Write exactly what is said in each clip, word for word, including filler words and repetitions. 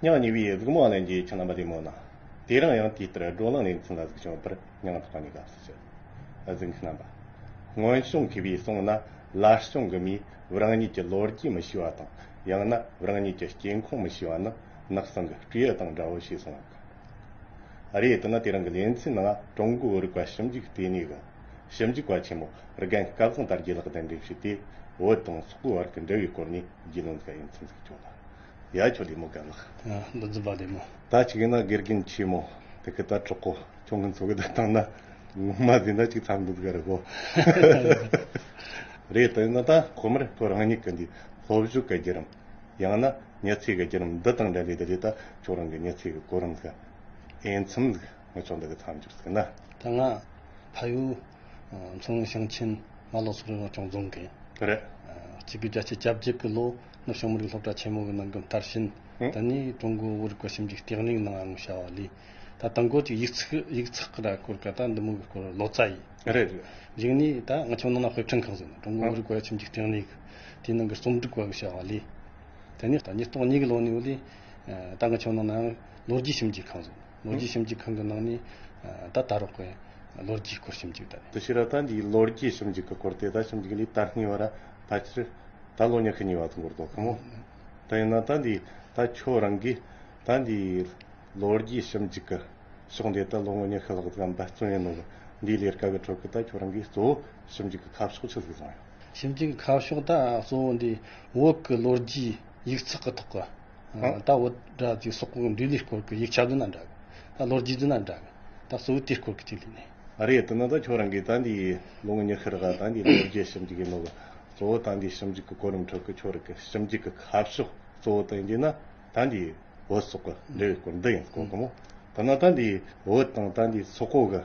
སྙིང་ཉེ་བའི་གཟིགས་མོ་ལྷན་རྒྱས་ཁྱེད་རྣམ་པ་བདེ་མོ་ན། དེ་རིང་ཡང་དེ་ལྟར་བགྲོ་གླེང་ལེ་ཚན་ལ་གཟིགས་བྱུང་བར་སྙིང་ཐག་པ་ནས་དགའ་བསུ་ཞུ། གཟིགས་མཁན་རྣམ་པ། སྔོན་བྱུང་མཁས་པས་གསུངས་ན། ལ་སྐྱོང་གི་མིས་རང་ཉིད་ཀྱི་ལོ་རྒྱུས་མི་ཤེས་པ་དང་། ཡང་ན་རང་ཉིད་ཀྱི་སྐྱེ་ཁུངས་མི་ཤེས་པ་ནི་ནགས་གསེང་གི་སྤྲེའུ་དང་འདྲ་བོ་ཞེས་གསུངས་པ། རེད། དེ་ན་དེ་རིང་གི་ལེ་ཚན་ནང་ཀྲུང་གོའི་བོད་རིག་པ་ཞིབ་འཇུག་ལྟེ་གནས་ཀྱི་ཞིབ་འཇུག་པ་ཆེན་མོ་རྒན་སྐལ་བཟང་དར་རྒྱས་ལགས་གདན་འདྲེན་ཞུས་ཏེ། བོད་དང་སོག་པོའི་བར་གྱི་འབྲེལ་བའི་སྐོར་ནས་རྒྱུས་ལོན་དང་དབྱེ་མཚམས་ཟིག་བཅོས་ལ། ཡ། ཁྱོད་བདེ་མོ་ག་ལགས། ཨ། འདི་རྫུན་པ་བདེ་མོ། ད་ཅིག་ཡིན་ན་དགེ་རྒན་ཆེན་མོ་དེ་གི་ད་གྲོགས་པོ་ཁྱོད་ངན་ཚོ་གི་ད་བཏང་ན། ངོ་མ་ཟིན་ན་ཅིག་འཚམས་འདུག་ག་རེད་གོ། རེད། དེ་ན་ད་ཁོ་མར་ཁོ་རང་ཉིད་ཀྱི་འདི་སློབ་ཞུགས་ཀྱི་བརྒྱུད་རིམ། ཡང་ན་མྱི་ཚེ་གི་བརྒྱུད་རིམ་འདི་དང་འབྲེལ་ལས་དེ་རེད། ད་ཁྱོད་རང་གི་མྱི་ཚེ་གི་གོ་རིམ་ཟིག་དབྱེ་མཚམས་ཟིག་ང་ཆོ་འདི་གི་མཚམས་སྦྱོར་ཟིག་ན། ད་ང་ཕ་ཡུལ་མཚོ་སྔོན་ཞིང་ཆེན་རྨ་ལྷོ་སོག་རིག་རང་སྐྱོང་རྫོང་གི། རེད། ཨ། གཅིག་དགུ་བརྒྱད་ཅུ་གྱ་བརྒྱད་ཀྱི་ལོ་ནུབ་བྱང་མི་རིགས་སློབ་གྲྭ་ཆེན་མོ་གི་ནང་གི་མཐར་ཕྱིན། ཨང་། དེ་ནས་ཀྲུང་གོའི་བོད་རིག་པ་ཞིབ་འཇུག་ལྟེ་གནས་ནང་ཡང་བྱ་བ་ལས། ད་དང་པོ་ཅིག་ཡིག་ཚགས་ཡིག་ཚགས་ཀྱི་ར་སྐོར་ག་ད་འདི་མོ་གི་སྐོར་ལོ་ཙཱ་ཡིན། རེད་རེད། གཞུག་ནས་ད་ང་ཆོ་ནང་ན་དཔེ་སྐྲུན་ཁང་ཟེར་ནོ། ཀྲུང་གོའི་ཨང་། བོད་རིག་པ་ཞིབ་འཇུག་ལྟེ་གནས་གི་དེའི་ནང་གི་རྩོམ་སྒྲིག་པ་གི་བྱ་བ་ལས། དེ་ནས་ད་ཉིས་སྟོང་གཉིས་གི་ལོ་ནས་འོ་ལས། ད་ང་ཆོ་ནང་ན་ཡང་ལོ་རྒྱུས་ཞིབ་འཇུག་ཁང་ཟེར། ལོ་རྒྱུས་ཞིབ་འཇུག་ཁང་གི་ནང་ནས་ད་ད་རོགས་ཀྱི་ལོ་རྒྱུས་སྐོར་ཞིབ་འཇུག་ད་ནི། དེ་ཕྱིར་ད་འདི་ལོ་རྒྱུས་ཞིབ་འཇུག་གི་སྐོར་དེ་ད་ཞིབ་འཇུག་ལས་ད་སྔའི་བར་ཕལ་ཆེར་ད་ལོ་ཉི་ཤུ་གཉིས་པ་ཙམ་འགོར་འདུག་གི་མོ། ད་ཡིན་ན་ད་འདི་ད་ཁྱོད་རང་གིས་ད་འདི་ལོ་རྒྱུས་ཞིབ་འཇུག་གི་ཕྱོགས་འདི་ད་ལོ་ངོ་ཉི་ཤུ་ལྷག་ཙམ་འབད་བརྩོན་ཡིན་ནོ་གི། འདིའི་ལས་ཀ་གི་ཁྲོད་ཀྱི་ད་ཁྱོད་རང་གིས་གཙོ་བོ་ཞིབ་འཇུག་གི་ཁ་ཕྱོགས་ཆི་ཟིག་བཟུང་ཡོད། ཞིབ་འཇུག་གི་ཁ་ཕྱོགས་ད་གཙོ་བོ་འདི་བོད་ཀྱི་ལོ་རྒྱུས་ཡིག་ཚགས་ཀྱི་ཐོག་གི། ཨ། ད་བོད་ར་ཅིག་སོག་པོའི་འབྲེལ་ལས་སྐོར་གྱི་ཡིག་ཆ་བཟོ་ན་འདྲ་གི། ད་ལོ་རྒྱུས་བཟོ་ན་འདྲ་གི། ད་གཙོ་བོ་དེའི་སྐོར་གྱི་ཅིག་ལས་ནས། ཨ། རེད། དེ་ན་ད་ཁྱོད་རང་གིས་ད་འདི་ལོ་ངོ་ཉི་ཤུ་རག་ད་འདི་ལོ་རྒྱུས་ཞིབ་འཇུག་གི་ནོ་གི། གཙོ་བོ་ད་འདི་ཞིབ་འཇུག་གི་གོ་རིམ་ཁྲོད་ཀྱི་ཁྱོད་རང་གི་ཞིབ་འཇུག་གི་ཁ་ཕྱོགས་གཙོ་བོ་ད་ཡིན་རྒྱུ་ན་ད་འདི་བོད་སོག་གི་འབྲེལ་བའི་སྐོར་འདི་ཡིན་གོ་གི་མོ། དེ་ན་ད་འདི་བོད་དང་ད་འདི་སོག་པོ་གི་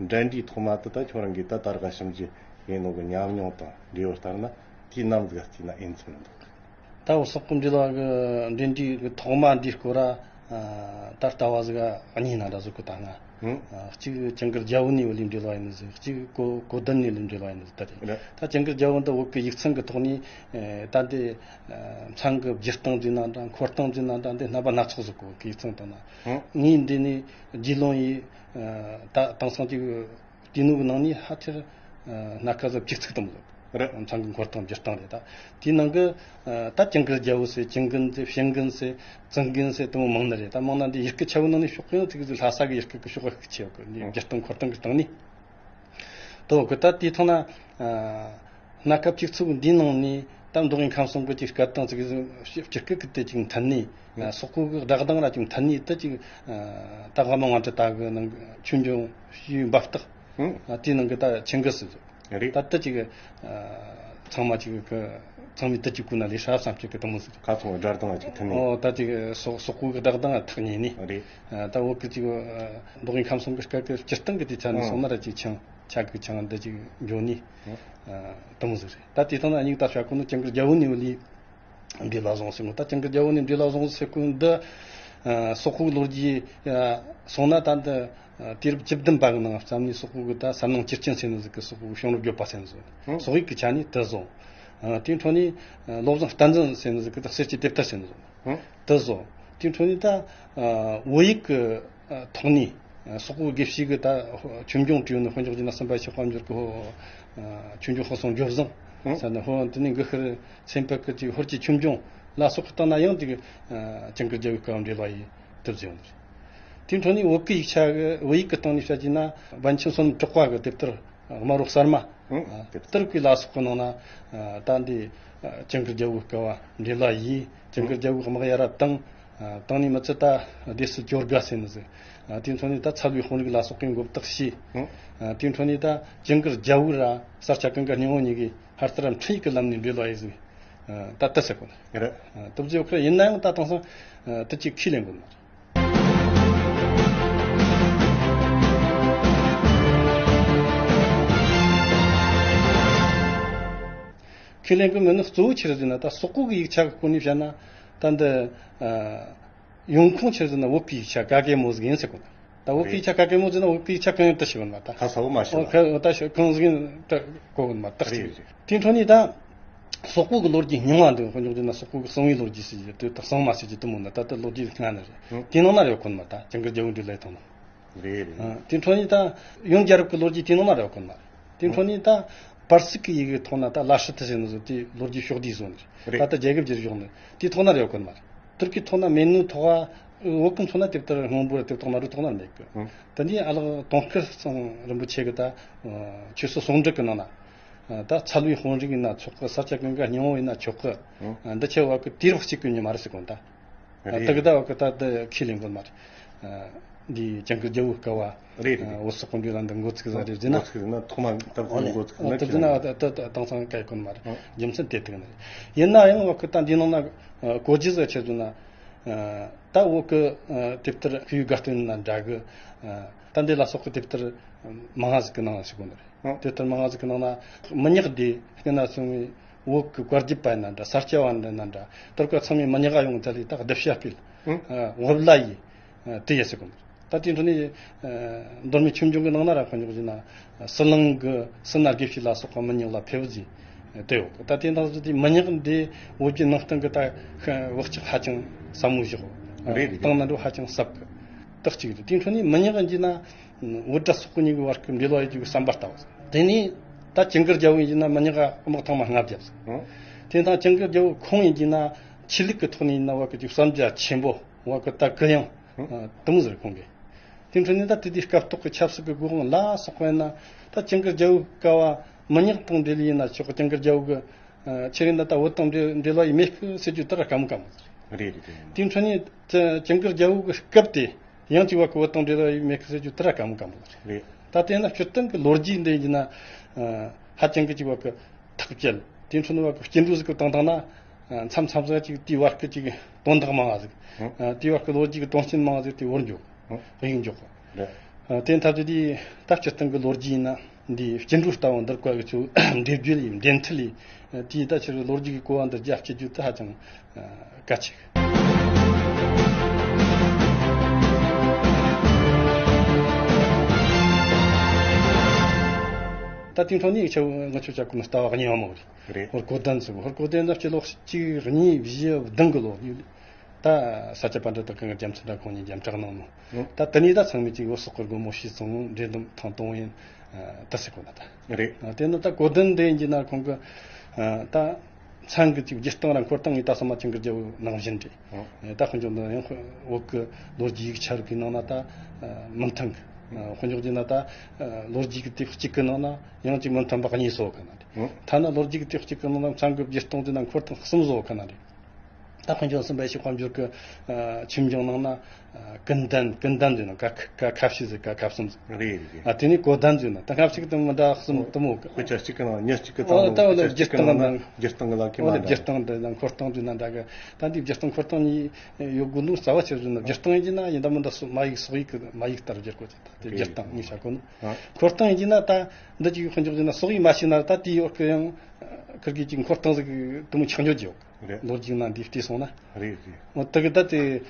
འབྲེལ་འདྲིས་ཐོག་མ་དེ་ད་ཁྱོད་རང་གིས་ད་ད་རག་ཞིབ་འཇུག་ཡིན་ནོ་གི་ཉམས་མྱོང་དང་འབྲེལ་བ་ལྟར་ན་དེའི་ནམ་ཟིག་བརྩིས་ན་ཨེ་མཚམས་འདུག། ད་བོད་སོག་པོ་འབྲེལ་བ་གི་འབྲེལ་འདྲིས་གི་ཐོག་མ་འདིའི་སྐོར་ར། ཨ། ད་ལྟ་བ་ཟིག་གཉིས་ན་འདྲ་བཟོ་གི་ད་ང་། ཨང་། ཨ། གཅིག་ཅང་གིར་རྒྱལ་པོ་ནས་བོད་ལས་འབྲེལ་བ་ཡིན་ཟིག། གཅིག་གོ་གོ་དན་ནས་བོད་ལས་འབྲེལ་བ་ཡིན་ཟིག་ད་རེད། རེད། ད་ཅང་གིར་རྒྱལ་པོ་འདི་བོད་ཀྱི་ཡིག་ཚང་གི་ཐོག་ནས། ཨེ། ད་འདི། ཨ། མཚན་གི་བསྒྱུར་སྟངས་ཟིག་ན་འདྲ། འཁོར་སྟངས་ཟིག་ན་འདྲ། འདི་རྣམ་པ་སྣ་ཚོགས་ཟིག་གོ་གི་ཡིག་ཚང་དང་ན། ཨང་། ངས་འདི་ནས་རྒྱུས་ལོན་ཡིས། ཨ། ད་དེང་སང་ཅིག་དེ་ནུ་གི་ནང་ནས་ཧ་ཐེར། ཨ། སྣ་ཁ་ཟིག་བཅུ་གཅིག་ཙམ་ཟིག། རེད། མཚན་གི་འཁོར་སྟངས་བསྒྱུར་སྟངས་རེད་ད། དེའི་ནང་གི། ཨ། ད་ཅང་གིར་རྒྱལ་པོ་ཟེར། ཅིང་གིན་ཟེར། ཕྱིང་གིན་ཟེར། ཙིང་གིན་ཟེར། དེ་མོ་མང་ནི་རེད། ད་མང་ན་འདི་ཡི་གེ་ཆ་བོ་ནང་ནས་ཕྱོགས་ཡོང་ཚིག་ཟིག་ལྷ་ས་གི་ཡི་གེ་གི་ཕྱོགས་ཤིག་ཆེ་བ་གི་འདི་བསྒྱུར་སྟངས་འཁོར་སྟངས་གི་སྟེང་ནས། དོ་གི་ད་དེའི་ཐོག་ན། ཨ། སྣ་ཁ་བཅུ་གཅིག་འདིའི་ནང་ནས་ད་མདོ་དབུས་ཁམས་གསུམ་གི་ཅིག་སྐད་དང་ཚིག་ཟིག་སྤྱིར་སྐད་གི་དེ་ཅིག་མཐུན་ནས། ཨ། སོག་པོ་གི་སྒྲ་གདངས་ར་ཅིག་མཐུན་ནས་ད་ཅིག། ཨ། ད་དགའ་མོ་ང་འདྲ་ད་གི་ནང་གི་ཆོས་འབྱུང་ཞུས་འབབ་སྟེགས། ཨ། དེའི་ནང་གི་ད་ཆིང་གི་སི་ཟིག། རེད། ད་ལྟ་ཅིག། ཨ། ཚང་མ་ཅིག་གི་ཚང་མས་ད་ཅིག་གོ་ན་ལས་ཧྲ་བསམ་སྤྱོད་ཀྱི་དེ་མོ་ཟིག། ཁ་ཚོན་སྒྲ་གདངས་ཅིག་མཐུན་ནས། ཨོ། ད་ཅིག་སོག་སོག་པོ་གི་སྒྲ་གདངས་ཐག་ཉེ་ནས། རེད། ཨ། ད་བོད་ཀྱི་ཅིག། ཨ། མདོ་དབུས་ཁམས་གསུམ་གི་སྐད་ཀྱི་སྤྱིར་བཏང་གི་དེ་ཆ་ནས། ཨོ། སོང་ན་ར་ཅིག་ཆང་ཆ་གི་ཆང་འདི་ཅིག་འགྱོ་ནས། ཨོ། ཨ། དེ་མོ་ཟིག་རེད། ད་དེ་ཐང་ན་ཉིག་ད་ཤ་ཁོ་ནི་ཅང་གི་རྒྱལ་པོ་ནས་བོད་ལས་འབྲེལ་བ་བཟུང་ཟེར་ནོ། ད་ཅང་གི་རྒྱལ་པོ་ནས་འབྲེལ་བ་བཟུང་ཟེར་ཁོ་འདི། ཨ། སོག་པོའི་ལོ་རྒྱུས། ཨ། སོང་ན་ད་འདི། ཨ། དུས་རབས་བཅུ་བདུན་པ་གི་ནང་བསམ་ནས་སོག་པོ་གི་ད་ཟམ་ནང་བཅུ་ཆེན་ཟེར་ནི་ཟིག་གི་སོག་པོ་གི་གཞུང་ལུགས་བརྗོད་པ་ཟེར་ནི་ཟིག། ཨང་། སོག་ཡིག་གི་ཆ་ནས་དེ་བཟོ། ཨ། དེའི་འཕྲོ་ནས། ཨ། བློ་བཟང་བསྟན་འཛིན་ཟེར་ནི་ཟིག་གི་ད་གསེར་གྱི་དེབ་ཐེར་ཟེར་ནི་ཟིག། ཨང་། དེ་བཟོ། དེའི་འཕྲོ་ནས་ད། ཨ། བོད་ཡིག་གི། ཨ། ཐོག་ནས། ཨ། སོག་པོའི་དགེ་བཤེས་གི་ད་ཆོས་འབྱུང་བྲིས་ནི་དཔེ་འཇོག་བྱས་ན་སུམ་པ་ཤེས་དཔལ་འབྱོར་གི་ཧོ། ཨ། ཆོས་འབྱུང་ཧོར་སྲུང་ལྗོན་བཟང་། ཨང་། ཟེར་ནི་ཧོ། དེ་ནས་འགུ་ཤྲི་སེམས་དཔའ་གི་ཅིག་ཧོར་གྱི་ཆོས་འབྱུང་ལ་སོགས་ཀྱི་སྟེང་ན་ཡང་ཅིག། ཨ། ཅང་གི་རྒྱལ་པོའི་སྐབས་འབྲེལ་བ་ཡི་དེབ་བཟོས་ཡོད་ནི་རེད། དེའི་འཕྲོ་ནས་བོད་ཀྱི་ཡིག་ཆ་གི། བོད་ཡིག་གི་སྟེང་ནས་བཤད་ཀྱིན་ན་པཎ་ཆེན་བསོད་ནམས་གྲགས་པ་གི་དེབ་ཐེར་དམར་པོ་གསར་མ། ཨང་། ཨ། དེབ་ཐེར་གི་ལ་སོགས་ཀྱི་ནང་ན། ཨ། ད་འདི། ཨ། ཅང་གི་རྒྱལ་པོའི་སྐབས་བ་འབྲེལ་བ་ཡིས། ཅང་གི་རྒྱལ་པོའི་དམག་ཡ་རབས་དང་། ཨ། དང་ནི་མི་ཚད་ད་སྡེ་སྲིད་ཇོ་དགའ་ཟེར་ནི་ཟིག། ཨ། དེའི་འཕྲོ་ནས་ད་ཚ་བའི་དཔོན་རིགས་ལ་སོགས་ཀྱི་མགོ་བཏགས་བྱས། ཨང་། ཨ། དེའི་འཕྲོ་ནས་ད་ཅང་གི་རྒྱལ་པོ་ར་ས་སྐྱ་ཀུན་དགའ་སྙིང་པོ་གཉིས་ཀྱིས་ཧར་ལྟར་འཕྲིན་ཡིག་གི་ལམ་ནས་འབྲེལ་བ་ཡིས་ཟིག། ཨ། ད་ལྟ་ཟེར་གོ་ནི་རེད། ཨ། དེ་བཟོ་ཡོད་ཁར་ཡིན་ན་ཡང་ད་དེང་སང་། ཨ། དེ་ཅིག་ཁས་ལེན་གོ་ནི་མ་རེད། ཁས་ལེན་གི་མེད་ནི་གཙོ་བོ་ཆི་རེད་ཟེར་ན། ད་སོག་པོ་གི་ཡིག་ཆ་གི་སྐོར་ནས་བཤད་ན་ད་འདི། ཨ། ཡོང་ཁུངས་ཆི་རེད་ཟེར་ན་བོད་ཀྱི་ཡིག་ཆ་ག་གེ་མོ་ཟིག་ཡིན་ཟེར་གོ་ནི། ད་བོད་ཀྱི་ཡིག་ཆ་ག་གེ་མོ་ཟེར་ན་བོད་ཀྱི་ཡིག་ཆ་གང་ཡོད་ད་ཤེས་གོ་ནི་མ། ད་ཁ་ས་བོ་མ་ཤེས་ཨོ་ན། ཁ་ད་ཤེས་གང་ཟིག་ཡིན་ད་གོ་གོ་ནི་མ། ད་རེད་རེད། དེའི་འཕྲོ་ནས་ད། སོག་པོ་གི་ལོ་རྒྱུས་རྙིང་བ་འདི་དཔེ་འཇོག་བྱས་ན། སོག་པོ་གི་གསང་བའི་ལོ་རྒྱུས་ཟེར་གྱི་དེ་དག་གསང་མ་ཟེར་གྱི་དེ་མོ་ན། ད་ལྟ་ལོ་རྒྱུས་སྔ་ན་རེད། ཨང་། དེའི་ནང་ན་རེད་ཡོད་ཁོ་ན། ད་ཅང་གི་རྒྱལ་པོའི་འབྲེལ་ལས་ཐོག་ན། རེད་རེད། ཨང་། དེ་འཕྲོ་ནས་ད་ཡོན་རྒྱལ་རབས་ཀྱི་ལོ་རྒྱུས་དེའི་ནང་ན་རེད་ཡོད་ཁོ་ན། དེ་འཕྲོ་ནས་ད་པར་སིག་གི་ཡི་གེ་ཐོག་ན། ད་ལ་ཧྲི་ཐི་ཟེར་ནི་ཟིག་དེའི་ལོ་རྒྱུས་ཕྱོགས་བསྡུས་བཟོ་ནི་རེད། ད་ལྟ་རྒྱལ་ཁབ་ཀྱི་རིག་གཞུང་ནི་དེའི་ཐོག་ན་རེད་ཡོད་ཁོ་ན། དུར་གི་ཐོག་ན་མེ་ནུ་ཐོག་བ། བོད་ཀུན་ཚོ་ན་དེབ་ཐེར་སྔོན་པོ་ར་དེབ་ཐོག་ན་རུ་ཐོག་ན་མེད་གི། ཨང་། དེ་ནས་ཨ་ལགས་དོང་སྐུ་སྲུང་རིན་པོ་ཆེ་གི་ད་ཆོས་སྲིད་ཟུང་འབྲེལ་གི་ནང་ན། ད་ཚལ་བའི་དཔོན་རིགས་ཡིན་ན་ཆོག་གི། ས་སྐྱ་ཀུན་དགའ་སྙིང་བོ་ཡིན་ན་ཆོག་གི། ཨང་། འདི་ཆེ་བ་གི་དུས་རབས་གཅིག་གི་མྱི་མ་རེད་ཟེར་གོ་ད། རེད། དེ་གི་ད་བ་གི་ད་དེ་ཁས་ལེན་གོ་མ་རེད། འདི་ཅང་གི་རྒྱལ་པོའི་སྐབས་བ། རེད་རེད། བོད་སོག་གི་འབྲེལ་ལ་འདི་འགོ་ཚུགས་ཟ་རེད་ཟེར་ན། འགོ་ཚུགས་ཟེར་ན་ཐོག་མ་ད་ཨོ་ལེ། འགོ་ཚུགས་ཨ་ན་དེ་ཁས་ཟེར་ན་ལེན་ད་ད་ད་དེང་སང་ག་ཡི་གོ་མ་རེད། ཨང་། རྒྱུ་མཚན་དེ་དེ་གི་ནི་རེད། ཡིན་ན་ཡང་བ་གི་ད་འདི་ནང་ན་གོ་རྒྱུ་ཟིག་ཆེ་ཟེར་ན། ད་བོད་གི་དེབ་ཐེར་ཤེས་ཡོན་དགའ་སྟོན་ན་འདྲ་གི། ད་འདི་ལ་སོགས་གི་དེབ་ཐེར་མང་ང་ཟིག་གི་ནང་ལ་ཞིག་གོ་ནི་རེད། ཨང་། དེབ་ཐེར་མང་ང་ཟིག་གི་ནང་ན་མི་ཉག་འདི་སྐྱེ་ན་སོང་བའི་བོད་ཀྱི་བཀའ་བརྒྱུད་པ་ཡིན་ན་འདྲ། ས་སྐྱ་བ་འདྲ་ན་འདྲ། དེར་ཀ་ཚང་མས་མི་ཉག་ག་ཡོང་ཚ་ལི་ད་གདུལ་བྱ་སྤེལ། ཨང་། བབ་ལ་ཡི་དེ་ཡེ་ཟེར་གོ་ནི། ད་དེ་འཕྲོ་ནས་མདོ་སྨད་ཆོས་འབྱུང་གི་ནང་ན་ར་ཁོ་ཉོག་བཞིན་ན་ཟི་ལིང་གི་སི་ན་དགེ་བཤེས་ལ་སོགས་པ་མི་ཉག་ལ་ཕེབས་ཟིན་དེ་ཡོད་གི། ད་དེ་འདྲ་ཟིག་དེ་མི་ཉག་འདི་བོད་བརྒྱུད་ནང་བསྟན་གི་ད་བག་ཆགས་ཧ་ཅང་ཟབ་མོ་བཞག་རེད་རེད། བཏང་ན་འགྲོ་ཧ་ཅང་ཟབ་གི། ད་གཅིག་རེད། དེ་འཕྲོ་ནས་མི་ཉག་གི་ན་བོད་དྲ་སོག་གི་གཉིས་ཀྱི་བར་གྱི་འབྲེལ་བ་ཡོད་རྒྱུ་གི་བསམ་པ་ལྟ་བུ། དེ་ནས་ད་ཇུན་གར་རྒྱལ་པོ་ཡིན་ན་མི་ཉག་ག་དམག་ཐེངས་མ་ལྔ་བརྒྱབ་ཟིན། དེ་དང་ཇུན་གར་རྒྱལ་པོ་ཁོང་ཡིན་གྱི་ན་ཆོས་ལུགས་ཀྱི་ཐོག་ནས་ཡིན་ན་བ་གི་ཅིག་བསམ་རྒྱ་ཆེན་པོ། བ་གི་ད་གུ་ཡངས་དུམ་བུ་ཟེར་ཁོང་གིས། དེ་འཕྲོ་ནས་ད་དེ་དུས་སྐབས་ཐོག་གི་ཆབ་སྲིད་ཀྱི་སྒོ་དབང་ལ་སོགས་པ་ཡིན་ན། ད་ཇུན་གར་རྒྱལ་པོའི་སྐབས་བ་མི་ཉག་དང་འབྲེལ་ཡིན་ན་ཆོག་གི། ཇུན་གར་རྒྱལ་པོ་གི་ཆེ་རིང་ད་ད་བོད་དང་འབྲེལ་འབྲེལ་བ་ཡི་མེད་གི་ཟེར་རྒྱུ་དེ་ར་དཀའ་མོ་དཀའ་མོ་ཟེར། རེད་རེད་རེད། དེ་འཕྲོ་ནས་ཇུན་གར་རྒྱལ་པོ་གི་སྐབས་དེ་ཡང་ཅིག་བ་གི་བོད་དང་འབྲེལ་བ་ཡི་མེད་གི་ཟེར་རྒྱུ་དེ་ར་དཀའ་མོ་དཀའ་མོ་ཟེར། རེད། ད་དེ་ན་སྤྱིར་བཏང་གི་ལོ་རྒྱུས་འདི་ཡིན་ན་ཧ་ཅང་གི་ཅིག་བ་གི་ཐག་བཅད། དེ་འཕྲོ་ནས་བ་གི་སྐྱེ་འགྲོ་ཟིག་གི་བཏང་བཏང་ན། མཚམས་མཚམས་ཟིག་ཅིག་དེའི་བར་གི་ཅིག་དོན་དག་མང་བ་ཟིག་ཨང་། དེའི་བར་གི་ལོ་རྒྱུས་ཀྱི་དོན་རྐྱེན་མང་བ་ཟིག་དེ་བོར་འཇོག་ཨང་། གཡུག་འཇོག་རེད། དེ་འཐབ་ཀྱི་དེ་ད་སྤྱིར་བཏང་གི་ལོ་རྒྱུས་ཡིན་ན་འདི་སྐྱེ་འགྲོ་ལྟ་བུ་འདིར་བཀའ་གི་ཚུལ་འདེབས་རྒྱུ་ཡིན། འདེབས་མཐུ་ལས་དེའི་ད་ཕྱིར་ལོ་རྒྱུས་ཀྱི་གོ་བ་འདི་རྒྱ་སྐྱེད་རྒྱུ་དེ་ཧ་ཅང་གལ་ཆེ། ད་དེང་འཕྲོ་ནས་ཆ་ང་ཆོ་ཆ་ཀུན་ལྟ་བ་གཉིས་ཡོང་མོ་རེད། རེད། ཧོར་གོ་དན་ཟེར་གོ། ཧོར་གོ་དན་ཟེར་སྤྱི་ལོ་གཅིག་གཉིས་བཞི་བདུན་གི་ལོ། ད་ས་སྐྱ་པཎྜི་ཏ་གང་གི་རྒྱལ་མཚན་དྲ་ཁོང་གཉིས་རྒྱ་མཚན་གནང་ནོ། ཨང་། ད་དེ་ནས་ད་ཚང་མས་ཅིག་བོད་སོག་གི་སྒོ་མོ་ཕྱེས་སོང་། འདྲེ་འདོམ་ཐང་གཏོང་ཡིན། ད་ཟེར་གོ་ན་ད། རེད། དེ་ནི་ད་གོ་དན་དེ་ཡིན་གྱི་ན་ཁོང་གི་ད་མཚན་གི་ཅིག་རྒྱུ་སྟངས་ར་འཁོར་སྟངས་ངས་ད་སོ་མ་ཅང་གི་རྒྱལ་པོ་ནང་བཞིན་རེད། ཨང་། ད་དཔེ་འཇོག་ན་ཡང་བོད་གི་ལོ་རྒྱུས་ཡིག་ཆ་རིགས་གི་ནང་ན་ད་མི་མཐུན་གི། དཔེ་འཇོག་གྱི་ན་ད་ལོ་རྒྱུས་གི་དེབ་གཅིག་གི་ནང་ན་ཡང་ཅིག་མི་མཐུན་པ་གཉིས་སོ་གི་ན་རེད། ཨང་། ཐ་ན་ལོ་རྒྱུས་གི་དེབ་གཅིག་གི་ནང་ན་མཚན་གི་རྒྱུ་སྟངས་དེ་ན་འཁོར་སྟངས་གསུམ་བཟོ་གི་ན་རེད། ད་དཔེ་འཇོག་སུམ་པའི་ཤོག་དཔལ་འབྱོར་གི་ཆོས་འབྱུང་ནང་ན་ཀུན་ལྡན། ཀུན་ལྡན་ཟེར་ན་ཀ་ཁ་ཁ་ཤས་ཟེར། ཀ་ཁ་གསུམ་ཟེར། རེད་རེད་རེད། ཨ་དེ་ནས་གོ་ལྡན་ཟེར་ན་ད་ཁ་ཤས་དུ་མི་འདྲ་གསུམ་དུ་མོ་གི། དཔེ་ཆ་གཅིག་གི་ནང་ཉེར་གཅིག་གི་ཨོ་སྟེང་ད་ལ་ལ་སྤྱིར་སྤྱིར་བཏང་བཏང་ན་ན་སྤྱིར་བཏང་གི་ལ་ཁེ་ཨོ་མ་ལ་འདྲ། སྤྱིར་བཏང་དེ་ན་འཁོར་སྟངས་དེ་ན་འདྲ་གི། ད་འདི་སྤྱིར་བཏང་འཁོར་སྟངས་གཉིས་ཡོད་དགོས་འདུག་རྩ་བ་ཆེར་ཟེར་ན་སྤྱིར་བཏང་ཡིན་གྱི་ན་ཡིན་ད་མི་འདྲ་སོག་མ་ཡིག་སོག་ཡིག་གི་མ་ཡིག་ལྟར་བསྒྱུར་དགོས་ཀྱི། ད་དེ་སྤྱིར་བཏང་ངས་བྱ་གོ་ནི། ཨ་འཁོར་སྟངས་ཡིན་གྱི་ན་ད་འདི་ཅིག་དཔེ་འཇོག་གྱི་ན་སོག་ཡིག་མ་ཤེས་ན་ད་དེའི་འོག་གི་ཡང་ཁིར་གི་ཅིག་འཁོར་སྟངས་ཟིག་གི་དུ་མོ་ཆགས་འཇོག་གི་ཡོད། རེད། ལོ་རྒྱུས་ནང་འདི་བལྟས་སོང་ན། རེད་རེད། འོ་དེ་གི་ད་དེ་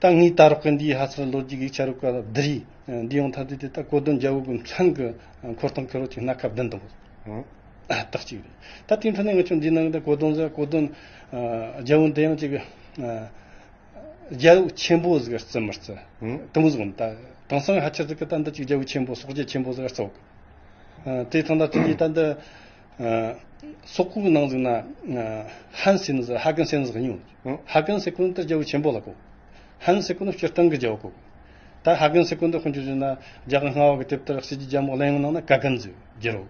ད་ངའི་ད་རོགས་གི་འདིའི་ཧ་ཚར་ལོ་རྒྱུས་ཀྱི་ཆ་རུ་ཀ་བསྡུར་ཡིས་འདི་ཡོང་ཐབས་དེ་དེ་ད་གོ་དོན་རྒྱལ་པོ་གི་མཚན་གི་འཁོར་སྟངས་ཁེ་རོ་ཅིག་སྣ་ཁ་བདུན་དང་། ཨང་། རྟགས་གཅིག་རེད། ད་དེ་འཕྲོ་ནས་ང་ཚོ་འདི་ནང་ད་གོ་དོན་ཟེར་གོ་དོན་རྒྱལ་པོ་འདི་ཡང་ཅིག་རྒྱལ་པོ་ཆེན་པོ་ཟིག་བརྩི་མི་བརྩི། ཨང་། དུ་མོ་ཟིག་ད་དེང་སང་ཧ་ཆེ་ཟིག་གི་ད་འདི་ཅིག་རྒྱལ་པོ་ཆེན་པོ་སོག་རྒྱལ་ཆེན་པོ་ཟིག་བརྩི་བ་གི། དེ་ཐང་ད་དེ་ད་འདི། སོག་པོའི་ནང་ཟིག་ན། ཧན་ཟེར་ནི་ཟིག་ཧ་གན་ཟེར་ནི་ཟིག་ཡོད། ཧན་ཟེར་གོ་ནི་ད་རྒྱལ་པོ་ཆེན་པོ་ལ་གོ། ཧན་ཟེར་གོ་ནི་སྤྱིར་བཏང་གི་རྒྱལ་པོ་གོ། ད་ཧ་གན་ཟེར་གོ་ནི་ད་དཔེ་འཇོག་བྱས་ན་རྒྱ་གར་སྔ་བ་གི་དེབ་ཐེར་གསེར་གྱི་རྒྱལ་མོ་གླེང་ཡོང་ནང་ན་ག་གན་ཟེར་རྒྱལ་པོ།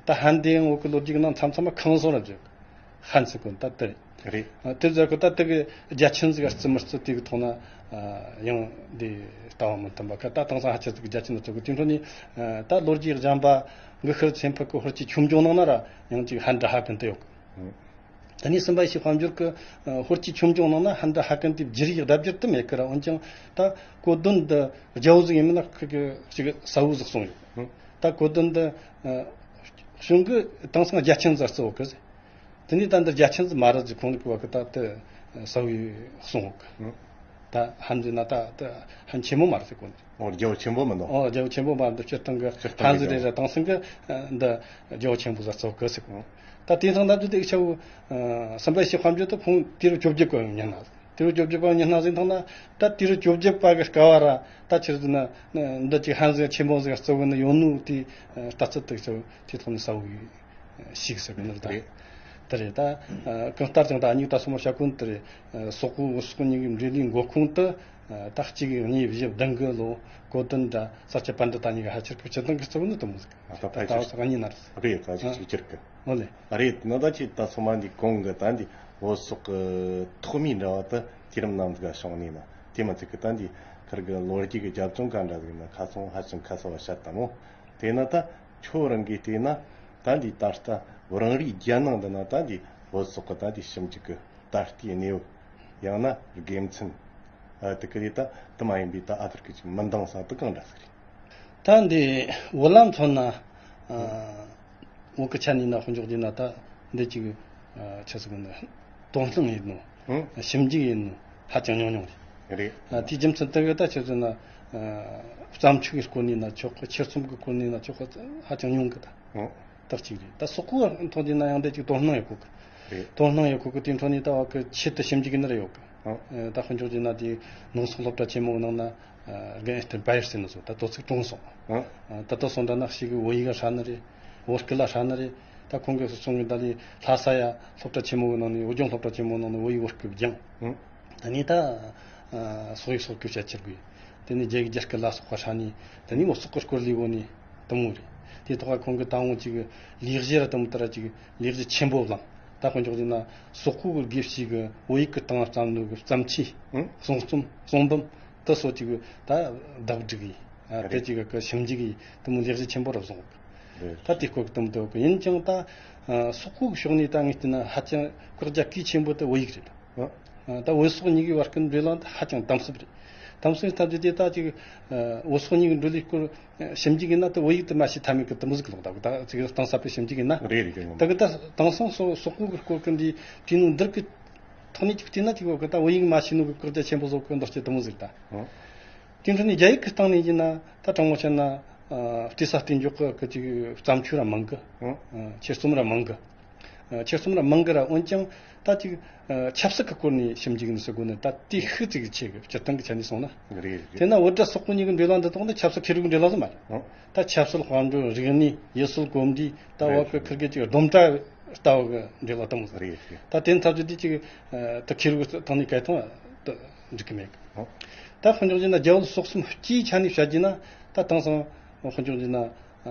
ད་ཧན་དེ་ཡང་བོད་གི་ལོ་རྒྱུས་ཀྱི་ནང་མཚམས་མཚམས་མ་ཁང་བཟོ་ར་འཇོག་ཧན་ཟེར་གོ་ནི་ད་དེ་རེད། རེད། དེ་ཟེར་གོ་ད་དེ་གི་རྒྱ་ཆེན་ཟིག་བརྩི་མི་བརྩི་དེ་གི་ཐོག་ན་ཡང་འདི་ལྟ་བ་མི་མཐུན་པ་ཁ། ད་དེང་སང་ཧ་ཆེ་ཟིག་གི་རྒྱ་ཆེན་ཟིག་བརྩི་གོ། དེ་འཕྲོ་ནས་ད་ལོ་རྒྱུས་གཞན་པ་གི་ཤེར་ཆེན་ཕུ་གི་ཧོར་གྱི་ཆོས་འབྱུང་ནང་ན་ར་ཡང་ཅིག་ཧན་འདྲ་ཧ་གན་དེ་ཡོད་གི། དེ་ནས་སུམ་པ་ཡེ་ཤེས་དཔལ་འབྱོར་གི་ཧོར་གྱི་ཆོས་འབྱུང་ནང་ན་ཧན་འདྲ་ཧ་གན་དེ་བསྒྱུར་ཡིག་ལྡབ་བསྒྱུར་དུ་མེད་གི་ར། འོན་ཀྱང་ད་གོ་དོན་འདི་རྒྱལ་པོ་ཟིག་ཡིན་མིན་ན་ཁི་གི་ཅིག་གསལ་བོ་ཟིག་གསུངས་ཡོད། ད་གོ་དོན་འདི་གཞུང་གི་དེང་སང་རྒྱ་ཆེན་ཟིག་བརྩི་བ་གི་ཟེར། དེ་ནས་ད་འདི་རྒྱ་ཆེན་ཟིག་མ་རེད་ཟེར་ཁོང་གི་བ་གི་ད་དེ་གསལ་བོ་གསུངས་ཡོད་གི། ད་ཧན་ཟེར་ན་ད་ད་ཧན་ཆེན་མོ་མ་རེད་ཟེར་གོ་ནི། ཨོ་རྒྱལ་པོ་ཆེན་པོ་མི་འདུག་ཨོ་རྒྱལ་པོ་ཆེན་པོ་མ་འདུག་སྤྱིར་བཏང་གི་སྤྱིར་བཏང་ཧན་གི་ཟེར་རེ་རེ་དེང་སང་གི་འདི་རྒྱལ་པོ་ཆེན་པོ་ཟེར་ཚོ་གི་ཟེར་གོ། ད་དེང་སང་ད་དུ་དེ་ཆེ་བོ་སམ་བྷའི་ཤི་དཔལ་འབྱོར་དུ་ཁོང་དེ་རུ་བཅོ་བརྒྱད་གོ་ཉན་ན། དེ་རུ་བཅོ་བརྒྱད་པ་ཉི་ཤུ་ཟིན་ཐང་ན་ད་དེ་རུ་བཅོ་བརྒྱད་པ་གི་སྐབས་བ་ར་ད་ཆི་ཟིན་ན་འདི་ཅིག་ཧན་ཟིན་ཆེན་པོ་ཟིན་གཙོ་བོ་ནི་ཡོད་ནོ་དེ་ལྟ་ཚུལ་དེ་ཚོ་དེ་ཐོག་ནས་གསལ་བོ་ཞིག་ཟེར་གི་ནི་རེད་ད། རེད། དེ་རེད་ད། གང་ལྟར་ཀྱང་ད་ཨ་ཉིག་ད་སོ་མ་བྱ་ཀུན་དེ་རེད། སོག་པོ་སོག་གཉིས་ཀྱི་འབྲེལ་ལུས་འགོ་ཁུངས་དེ་ད་གཅིག་གཉིས་བཞི་བདུན་གི་ལོ་གོ་དོན་ད་ས་སྐྱ་པཎྜི་ཏ་གཉིས་ཀྱི་ཧ་ཆེར་གི་བྱེད་སྟངས་ཀྱི་གཙོ་བོ་ནི་དེ་མོ་ཟིག་ད་ད་ད་ཕལ་ཆེར་ས་ག་གཉིས་ན་རེད། རེད་ད་ཅིག་ཅིག་ཅིག་གི་ཨོ་ལེ། རེད། ནི་ད་ཅི་ད་ཚང་མ་འདི་གོང་གི་ད་འདི་བོད་སོག་གི་ཐོག་མའི་འབྲེལ་བ་དེ་དུས་རིམ་ནམ་ཟིག་ག་བྱུང་ནི་ན་དེ་མ་ཚིག་གི་ད་འདི་ཁར་གི་ལོ་རྒྱུས་ཀྱི་རྒྱབ་ལྗོངས་ག་འདྲ་ཟིག་ན་ཁ་སང་ཧ་ཅང་ཁ་གསལ་བ་བཤད་ད་མོ། དེ་ན་ད་ཁྱོད་རང་གིས་བལྟས་ན་ད་འདི་ད་ལྟ་རང་རེའི་རྒྱལ་ནང་འདི་ན་ད་འདི་བོད་སོག་གི་ད་འདི་ཞིབ་འཇུག་གི་ད་ལྟའི་གནས་བབ་ཡང་ན་དགེ་མཚན་ཨ་དེ་གི་རེད་ད་དེ་མ་ཡིན་པའི་ད་ཨ་ཐུར་གི་ཅིག་མི་འདང་ས་དེ་གང་འདྲ་ཟིག་རེད། ད་འདི་བོད་ལ་མཚོན་ན། ཨ། བོད་ཀྱི་ཆ་ནས་ན་དཔེ་འཇོག་རྒྱུ་ན་ད་འདི་ཅིག་ཨ། ཆི་ཟིག་ན་དོ་སྣང་ཡིན་ནོ། ཨང་། ཞིབ་འཇུག་ཡིན་ནོ་ཧ་ཅང་ཉུང་ཉུང་རེད། རེད། ཨ། དེའི་རྒྱུ་མཚན་དེ་གི་ད་ཆི་ཟེར་ན། ཨ། བརྩམས་ཆོས་ཀྱི་སྐོར་ནས་ན་ཆོག་གི་ཆེད་རྩོམ་གྱི་སྐོར་ནས་ན་ཆོག་གི་ཧ་ཅང་ཉུང་གི་ད། ཨང་། ད་གཅིག་རེད། ད་སོག་པོ་མཐོང་དུས་ན་ཡང་འདི་ཅིག་དོ་སྣང་ཡོད་གོ་གི། རེད། དོ་སྣང་ཡོད་གོ་གི་དེའི་འཕྲོ་ནས་ད་བ་གི་ཆེད་དུ་ཞིབ་འཇུག་གི་ནི་རེ་ཡོད་གི། ཨང་། ཨ། ད་དཔེ་འཇོག་རྒྱུ་ན་དེ་ནང་སོག་སློབ་གྲྭ་ཆེན་མོའི་ནང་ན། རྒན་ཨེ་སྟེར་བ་ཡེར་ཟེར་ནི་སོ་ད་དོ་ཚིགས་གྲོངས་སོང་། ཨ། ད་དོ་སོང་ད་ནག་ཞིག་གི་བོད་ཡིག་ཧྲ་ནི་རེད། བོད་སྐད་ལ་ཧྲ་ནི་རེད། ད་ཁོང་གི་སོ་སོང་གི་ད་ལི་ལྷ་ས་ཡ་སློབ་གྲྭ་ཆེན་མོ་གི་ནང་ནས་བོད་ལྗོངས་སློབ་གྲྭ་ཆེན་མོ་ནང་ནས་བོད་ཡིག་བོད་སྐད་སྦྱངས། ཨ། ད་ནི་ད་སོག་ཡིག་སོག་སྐད་བཤད་ཁྱེར་དགོས། དེ་ནི་རྒྱ་ཡིག་རྒྱ་སྐད་ལ་སོགས་པ་ཧྲ་ནི། དེ་ནི་བོད་སོག་གི་སྐོར་ལས་བོ་ནི་དུ་མོ་རེད། དེ་ཐོག་ཁོང་གི་ད་འོང་ཅིག་ལས་གཞི་ར་དུ་མོ་ད་ར་ཅིག་ལས་གཞི་ཆེན་པོ་བླངས། ད་དཔེ་འཇོག་རྒྱུ་ན་སོག་པོ་གི་དགེ་བཤེས་གི་བོད་ཡིག་གི་སྟེང་བརྩམས་ནོ་གི་བརྩམས་ཆོས། ཨ། གསུང་རྩོམ་གསུང་འབུམ། དེ་སོགས་ཀྱི་ད་བདག་སྒྲིག་གིས། ཨ། རེད། དེ་གཅིག་གི་ཞིབ་འཇུག་གིས་དེ་མོ་ལེགས་བཞི་ཆེན་པོ་རུ་བཟུང་། རེད། ད་དེ་སྐོར་གྱི་དེ་མོ་དེ་གི་ཡིན་ཀྱང་ད་ཨ་སོག་པོ་གི་ཕྱོགས་ནས་ད་ངས་བལྟས་ན་ཧ་ཅང་བཀག་རྒྱ་གལ་ཆེན་པོ་དེ་བོད་ཡིག་རེད། ཨ། ཨ། ད་བོད་སོག་གཉིས་ཀྱི་བར་གྱི་འབྲེལ་ལམ་དེ་ཧ་ཅང་དམ་ཟབ་རེད། དམ་ཟབ་སྟབས་ཀྱིས་དེ་ད་ཅིག་ཨ་བོད་སོག་གཉིས་ཀྱི་འབྲེལ་ལས་སྐོར་ཞིབ་འཇུག་ཡིན་ན་དེ་བོད་ཡིག་དེ་མ་ཤེས་ཐབས་མེད་གི་དེ་མོ་ཟིག་ལོག་ད་གི་ད་ཅིག་གཏིང་ཟབ་པའི་ཞིབ་འཇུག་ཡིན་ན། རེད་རེད་རེད། ད་གི་ད་དེང་སང་སོག་སོག་པོ་གི་སྐོར་གྱི་འདི་དུས་ནོ་འདིར་གི་ཐོག་ནས་ཅིག་བལྟས་ན་ཅིག་བོད་གི་ད་བོད་ཡིག་མ་ཤེས་ནོ་གི་བཀག་རྒྱ་ཆེན་པོ་བཟོ་གི་འདུག་ཅེས་དེ་མོ་ཟིག་ད། ཨང་། དེ་འཕྲོ་ནས་རྒྱ་ཡིག་གི་སྟེང་ནས་ཡིན་ན་ད་དྲང་མོ་བཤད་ན་ཨ་བལྟས་ས་བལྟས་འཇོག་གི་གི་ཅིག་བརྩམས་ཆོས་ར་མང་གི། ཨང་། ཨ་ཆེད་རྩོམ་ར་མང་གི། ཨ་ཆེད་རྩོམ་ར་མང་གི་ར་འོན་ཀྱང་ད་ཅིག་ཨ་ཆབ་སྲིད་ཀྱི་སྐོར་ནས་ཞིབ་འཇུག་ནི་ཟེར་དགོས་ནི་ད་དེ་ཤུགས་ཅིག་ཆེ་གི་སྤྱིར་བཏང་གི་ཆ་ནས་སོང་ན། རེད་རེད། དེས་ན་བོད་རྒྱ་སོག་པོ་གཉིས་ཀྱི་འབྲེལ་བ་འདི་དག་ནི་ཆབ་སྲིད་ཁེ་རུ་གི་འབྲེལ་བ་ཟིག་མ་རེད། ཨང་། ད་ཆབ་སྲིད་དཔལ་འབྱོར་རིག་གནས་ཡུལ་སྲོལ་གོམས་འདྲིས་ད་བ་གི་ཁིར་གི་ཅིག་སྡོམ་གྲྭ་ལྟ་བུ་གི་འབྲེལ་བ་དེ་མོ་ཟིག་རེད་རེད། ད་དེ་འཐབ་རྒྱུ་དེ་ཅིག་ཨ་ད་ཁེ་རུ་གི་སྟེང་ནས་གལ་མཐོང་དུ་འགྲིག་གི་མེད་གི། ཨང་། ད་དཔེ་འཇོག་རྒྱུ་ན་རྒྱ་བོད་སོག་གསུམ་སྤྱིའི་ཆ་ནས་བཤད་རྒྱུ་ན་ད་དེང་སང་དཔེ་འཇོག་རྒྱུ་ན། ཨ་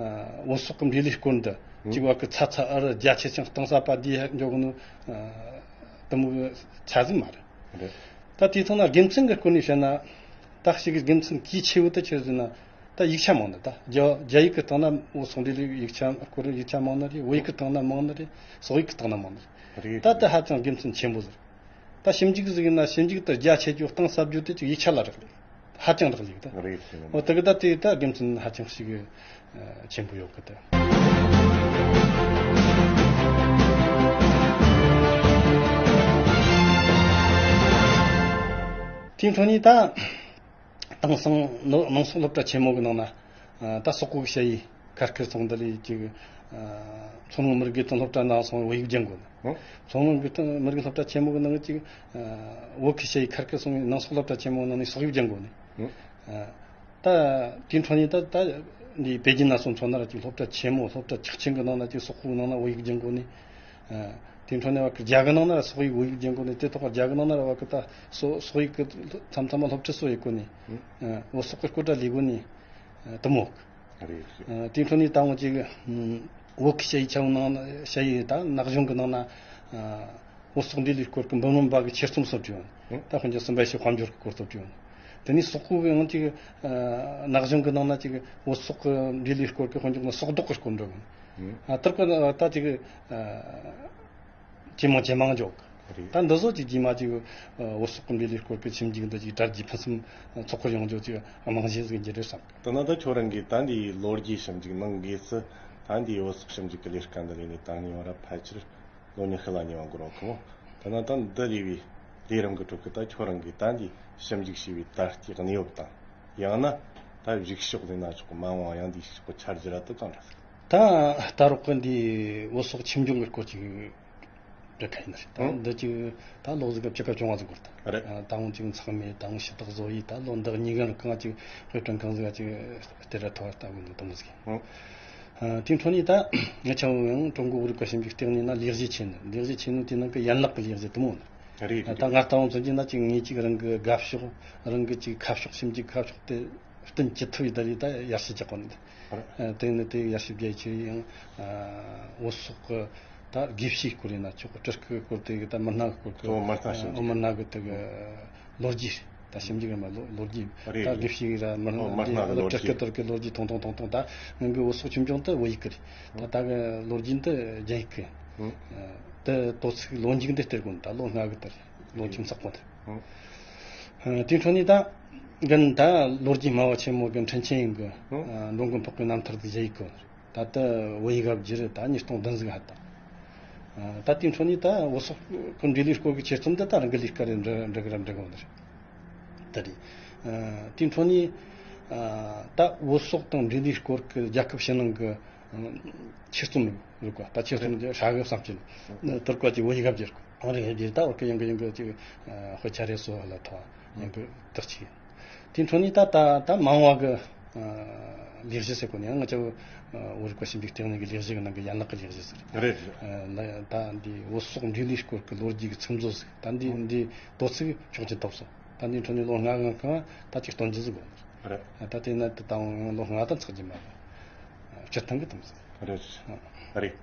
བོད་སོག་གི་འབྲེལ་ལས་སྐོར་འདི་ཨང་། གཅིག་བ་གི་ཚ་ཚ་ཨ་རི་རྒྱ་ཆེ་ཞིང་གཏིང་ཟབ་པ་འདི་ཧ་འཇོག་གི་ནོ་ཨ་དེ་མོ་གི་ཆ་ཟིག་མ་རེད། རེད། ད་དེ་ཚང་ན་དགེ་མཚན་གི་སྐོར་ནས་བཤད་ན་ད་ཞིག་གི་དགེ་མཚན་གལ་ཆེ་བོ་དེ་ཆི་ཟེར་ན་ད་ཡིག་ཆ་མང་ནི་ད་རྒྱ་རྒྱ་ཡིག་གི་སྟེང་ན་བོད་སོག་འབྲེལ་ལས་ཡིག་ཆ་སྐོར་ཡིག་ཆ་མང་ནི་རེད། བོད་ཡིག་གི་སྟེང་ན་མང་ནི་རེད། སོག་ཡིག་གི་སྟེང་ན་མང་ནི་རེད། རེད། ད་དེ་ཧ་ཅང་དགེ་མཚན་ཆེན་པོ་ཟིག་ད་ཞིབ་འཇུག་ཟིག་ཡིན་ན་ཞིབ་འཇུག་དེ་རྒྱ་ཆེ་རྒྱུ་གཏིང་ཟབ་རྒྱུ་དེ་ཅིག་ཡིག་ཆ་ལ་རག་ལས། ཧ་ཅང་རག་ལས་ད། རེད་ཟེར་ན། འོ་དེ་གི་ད་དེ་ད་དགེ་མཚན་ཧ་ཅང་ཞིག་ཆེན་པོ་ཡོད་གི་ད། དེའི་འཕྲོ་ནས་ད་དེང་སང་ནོ་ནང་སོག་སློབ་གྲྭ་ཆེན་མོ་གི་ནང་ན་ད་སོག་པོ་གི་ཞ་ཡི་ཁར་ཁེར་སོང་ད་ལས་ཅིག་མཚོ་སྔོན་མི་རིགས་སློབ་གྲྭ་ནང་སོང་བོད་ཡིག་སྦྱང་དགོས་ན། ཨོ། མཚོ་སྔོན་གི་མི་རིགས་སློབ་གྲྭ་ཆེན་མོ་གི་ནང་གི་ཅིག་བོད་ཀྱི་ཞ་ཡི་ཁར་ཁེར་སོང་བའི་ནང་སོག་སློབ་གྲྭ་ཆེན་མོ་ནང་ནས་སོག་ཡིག་སྦྱང་དགོས་ནི། ཨོ། ད་དེའི་འཕྲོ་ནས་ད་ད་འདི་པེ་ཅིན་ན་སོང་ཚོ་ན་ར་ཅིག་སློབ་གྲྭ་ཆེན་མོ་སློབ་གྲྭ་ཆག་ཆེན་གི་ནང་ན་ཅིག་སོག་པོའི་ནང་ན་བོད་ཡིག་སྦྱང་དགོས་ནི། དེའི་འཕྲོ་ནས་བ་གི་རྒྱ་གི་ནང་ན་ར་སོག་ཡིག་བོད་ཡིག་སྦྱང་དགོས་ནི་དེ་ཐོག་རྒྱ་གི་ནང་ན་ར་བ་གི་ད་སོ་སོག་ཡིག་གི་མཚམས་མཚམས་མ་སློབ་ཁྲིད་སོ་ཡེ་དགོས་ནི། བོད་སོག་གི་སྐོར་ད་ལས་དགོས་ནི། དུ་མོ། རེད་རེད། དེའི་འཕྲོ་ནས་ད་འོང་ཅིག་བོད་ཀྱི་ཞ་ཡི་ཆ་བོ་ནང་ཞ་ཡི་ད་ནག་གཞུང་གི་ནང་ན་བོད་སོག་འབྲེལ་ལས་སྐོར་གྱི་འབུམ་རམས་པ་གི་ཆེད་རྩོམ་སོགས་བྲིས་ཡོད། ད་དཔེ་འཇོག་སུམ་པའི་ཤི་དཔལ་འབྱོར་གྱི་སྐོར་སོགས་བྲིས་ཡོད། དེ་ནས་སོག་པོ་གི་ཡང་ཅིག་ནག་གཞུང་གི་ནང་ན་ཅིག་བོད་སོག་གི་འབྲེལ་ལས་སྐོར་གྱི་དཔེ་འཇོག་ན་སོག་བདག་གི་སྐོར་འགྲོ་གི། ཨ་དེར་ཀ་ད་ཅིག་ཇེ་མང་ཇེ་མང་འཇོག་གི། རེད། ད་འདི་ཚོ་ཅིག་རྗེས་མ་ཅིག་བོད་སོག་གི་འབྲེལ་ལས་སྐོར་གྱི་ཞིབ་འཇུག་འདི་ཅིག་དྲ་རྒྱའི་ཕུན་སུམ་ཚོགས་པར་ཡོང་རྒྱུ་ཅིག་རྨང་གཞི་ཟིག་འགྱུར་རེད་བསམ། ད་ན་ད་ཁྱོད་རང་གིས་ད་འདིའི་ལོ་རྒྱུས་ཞིབ་འཇུག་གནང་དགོས་ཚེ་ད་འདིའི་བོད་སོག་ཞིབ་འཇུག་གི་ལས་ཀ་འདི་ལས་ནས་ད་ནི་བ་ར་ཕལ་ཆེར་ལོ་ཉི་ཤུ་ལ་ཉེ་བ་འགོར་བ་ཁོ་མོ། ད་ན་ད་འདི་རེ་བའི་ དེ་རིང་གི་ཁྲོད་ཀྱི་ད་ཁྱོད་རང་གིས་ད་འདི་ཞིབ་འཇུག་བྱས་པའི་ད་ལྟའི་གནས་བབ་དང་། ཡང་ན་ད་གཞུག་ཕྱོགས་ལས་ན་ཆོག་གི་མ་འོངས་ཡང་འདིའི་ཕྱོགས་ཀྱི་འཆར་གཞི་ར་ད་གང་འདྲ་ཟིག་ད་ལྟ་རོགས་ཀྱི་འདི་བོད་སོག་ཆོས་འབྱུང་གི་སྐོར་ཅིག་འདྲི་ཁ་ཡིན་ན་རེད། ད་ཨང་། འདི་ཅིག་ད་ལོ་ཟིག་གི་ཕྱི་ཁ་བྱུང་བ་ཟིག་གོ་ད། རེད། ད་འོང་ཅིག་ཚང་མས་ད་འོང་ཞུ་དག་བཟོ་ཡིས་ད་ལོ་འདི་གཉིས་ཀ་གང་ཅིག་དཔེ་སྐྲུན་གང་ཟིག་ག་ཅིག་སྟེར་ར་ཐོག་ལྟ་བུ་འདི་དུ་མོ་ཟིག་ཨང་། ཨ། དེའི་འཕྲོ་ནས་ད་ང་ཆ་བོ་ཡང་ཀྲུང་གོ་བོད་རིག་པ་ཞིབ་འཇུག་ལྟེ་གནས་ན་ལས་གཞི་ཆེ་ནི་ལས་གཞི་ཆེ་ནི་དེ་ནང་གི་ཡན་ལག་གི་ལས་གཞི་དུ་མོ་ནི། རེད། རེད། ད་ང་ལྟ་བུ་ཚོ་གྱིས་ན་ཅིག་ངས་ཅིག་རང་གི་དགའ་ཕྱོགས་རང་གི་ཅིག་ཁ་ཕྱོགས་ཞིབ་འཇུག་ཁ་ཕྱོགས་དེ་བསྟུན་ཅི་ཐུབ་ཡིན་ད་ལས་ད་ཡར་ཞུ་རྒྱག་གོ་ནི། རེད། ཨ། དེ་ནི་དེ་ཡར་ཞུ་རྒྱ་ཆེ་ཡང་། ཨ། བོད་སོག་གི་ད་དགེ་བཤེས་སྐོར་ཡིན་ན་ཆོག་གི་སྤྲུལ་སྐུ་སྐོར་དེ་གི་ད་མི་སྣ་གི་སྐོར་གི། ཨོ། མི་སྣ་ཞིབ་འཇུག་མི་སྣ་གི་དེ་གི་ལོ་རྒྱུས། ད་ཞིབ་འཇུག་ར་མ་ལོ་ལོ་རྒྱུས། རེད། ད་དགེ་བཤེས་ར་མི་ཨོ། མི་སྣ་གི་ལོ་རྒྱུས། སྤྲུལ་སྐུ་དེ་གི་ལོ་རྒྱུས་ཐུང་ཐུང་ཐུང་ཐུང་ད་ངང་གི་བོད་སོག་ཆོས་འབྱུང་དེ་བོད་ཡིག་གི་རེད། ད་ད་གི་ལོ་རྒྱུས་འདི་རྒྱ་ཡིག་གི། ཨང་། ད་དོ་ཚིགས་ལོ་མཇུག་འདི་སྟེར་དགོས་ད་ལོ་ལྔ་གི་དེ་རེད། ལོ་མཇུག་ཚགས་པོ་དེ། ཨང་། ཨ། དེའི་འཕྲོ་ནས་ད་གི་ད་ལོ་རྒྱུས་སྨྲ་བ་ཆེན་མོ་གི་འཕྲིན་ཆེན་ཡིན་གི། ཨང་། ཨ། འགྲོ་མགོན་འཕགས་པའི་རྣམ་ཐར་དེ་རྒྱ་ཡིག་གི། ད་ལྟ་བོད་ཡིག་སྒར་བརྒྱུད་རེད། ད་ཉིས་སྟོང་བདུན་ཟིག་ཧ་ད། ཨ། ད་དེའི་འཕྲོ་ནས་ད་བོད་སོག་གི་འབྲེལ་ལས་སྐོར་གྱི་ཆེད་རྩོམ་འདི་ད་རང་གི་ལས་ཀ་རེད། འདྲ་འདྲ་གི་ར་འདྲ་གི་འོང་ནི་རེད། ད་རེད། ཨ། དེའི་འཕྲོ་ནས། ཨ། ད་བོད་སོག་དང་འབྲེལ་ལས་སྐོར་གྱི་རྒྱལ་ཁབ་ཕྱི་ནང་གི། ཨ། ཆེད་རྩོམ་རིག་པ་ད་ཆེད་རྩོམ་གྱི་ཧྲ་གི་བསམ་སྤྱོད་ནི་དུར་བཀའ་གྱི་བོད་ཡིག་སྒར་བརྒྱུད་གོ་ཨང་རེད། འདིར་ད་བོད་ཀྱི་ཡང་གི་ཡང་གི་ཅིག་ཨ། དཔེ་ཆ་རེ་སོ་ལ་ཐོག་ཡང་གི་དག་ཅིག་དེའི་འཕྲོ་ནས་ད་ད་ད་མ་འོངས་བ་གི། ཨ། ལས་གཞི་ཟེར་གོ་ནས་ང་ཚོ། ཨ། བོད་རིག་པ་ཞིབ་འཇུག་ལྟེ་གནས་ཀྱི་ལས་གཞི་གི་ནང་གི་ཡན་ལག་གི་ལས་གཞི་ཟེར། རེད། རེད། ཨ། ལ་ད་འདི་བོད་སོག་འབྲེལ་ལས་སྐོར་གྱི་ལོ་རྒྱུས་ཀྱི་ཚིག་མཛོད་ཟེར། ད་འདི་འདི་དོ་ཚིགས་ཕྱོགས་ཀྱི་ཐོབ་སོང་། ད་འདི་འཕྲོ་ནས་ལོ་ལྔ་གི་སྔོན་ད་ཅིག་སྟོན་རྒྱུ་ཟིག་གོ་རེད། ཨ། ད་དེ་ན་དེ་ད་ལོ་ལྔ་ད་ཚགས་ཀྱི་མ་རེད། སྤྱིར་བཏང་གི་དམ་ཟིག་རེད། ཨ། རེད།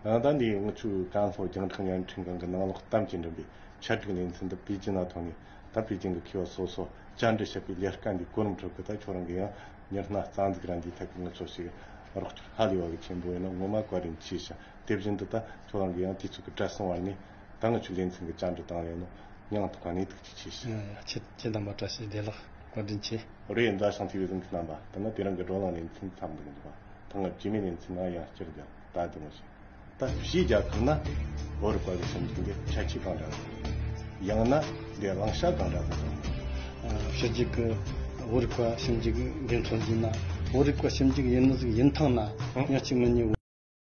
ཨ། ད་འདི་ང་ཚོའི་ཀན་ལྷོ་རྒྱང་བསྒྲགས་བརྙན་འཕྲིན་ཁང་གི་ནང་ལོགས་གཏམ་གྱི་འགྲིམ་པའི་ཆེད་སྒྲིག་ལེ་ཚན་འདི་པེ་ཅིན་ན་ཐོན་ནས། ད་པེ་ཅིན་གྱི་མཁས་པ་སོ་སོ་བཅར་འདྲི་བྱེད་པའི་ལས་ཀ་འདི་གོ་རིམ་ཁྲོད་ཀྱི་ད་ཁྱོད་རང་གི་ཡང་མྱི་སྣ་རྩ་འཛུགས་ར་འདིའི་ཐད་ཀྱི་ང་ཚོ་ཞིག་རོགས་སྐྱོར་ཧ་ལས་པ་གི་ཆེན་པོ་ཡིན་ན་ངོ་མ་བཀའ་དྲིན་ཆེ་ཞིང་། དེ་བཞིན་དུ་ད་ཁྱོད་རང་གི་ཡང་དུས་ཚོད་ཀྱི་བྲེལ་ཟིང་བར་ནས་ད་ང་ཚོའི་ལེ་ཚན་གྱི་བཅར་འདྲི་དང་ལེན་ནོ་སྙིང་ཐག་པ་ནས་ཐུགས་རྗེ་ཆེ་ཞུ། ཡ་ཡ། ཁྱེད་ཁྱེད་དམ་པ་བཀྲ་ཤིས་བདེ་ལེགས། བཀའ་དྲིན་ཆེ། རེད། མཛའ་བཤང་ཐེ་བའི་གཟིམ་གྱི་རྣམ་པ། ད་ནི་དེ་རིང་གི་བགྲོ་གླེང་ལེ་ཚན་མཚམས་འདིར་འཇོག་པ། ད་ང་རྗེས་མའི་ལེ་ཚན་ནང་ཡང་བསྐྱར་མཇལ། ད་འདི་མོ་ཞིག་ད་ཕྱིའི་རྒྱལ་ཁབ་ན་བོད་རིག་པ་གི་ཞིབ་འཇུག་འདི་ཁྱད་ཆོས་གང་འདྲ་ཡོད། ཡང་ན་འདི་བླང་བྱ་གང་འདྲ་ཡོད། ཕྱི་རྒྱལ་གྱི་བོད་རིག་པ་ཞིབ་འཇུག་འགན་འཁྲི་འཛིན་ན། བོད་རིག་པ་ཞིབ་འཇུག་ཡིན་ནི་ཟིག་ཡིན་ཐང་ན། ཨང་། ཡང་གཅིག་མིན་གཉིས།